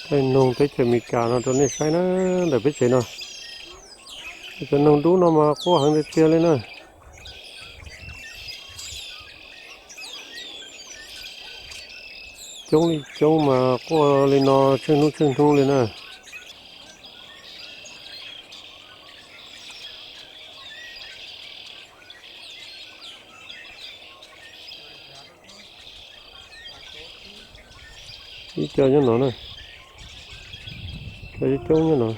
Thaij noog teb chaws Amelikas no rau nej saib na, ntawm peb tsev no. Cov noog dub no mas quaj heev tiag tiag li na. Coob li coob mas quaj li no tsheej hnub tsheej hnub li na. Ib co nyob no na, co coob coob nyob no.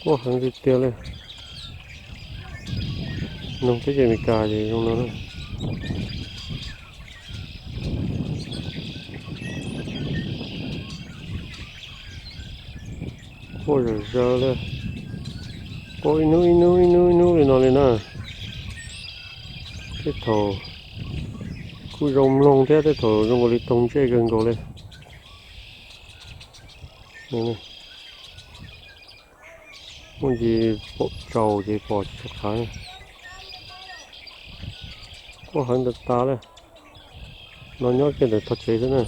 Quaj heev tiag tiag li. Noog teb chaws Amelikas ces zoo no na. Quaj zom zaws li, quaj ib hnub ib hnub ib hnub ib hnub li no li na. Tej thaum kuj zoo mloog thiab tej thaum zoo nkaus li toog ntsej kawg nkaus li. Muaj ntsis pom tsaus ces pom tsis tshua qhav. Quaj heev tas tas li. No nyob kiag ntawm tog tsev xwb na.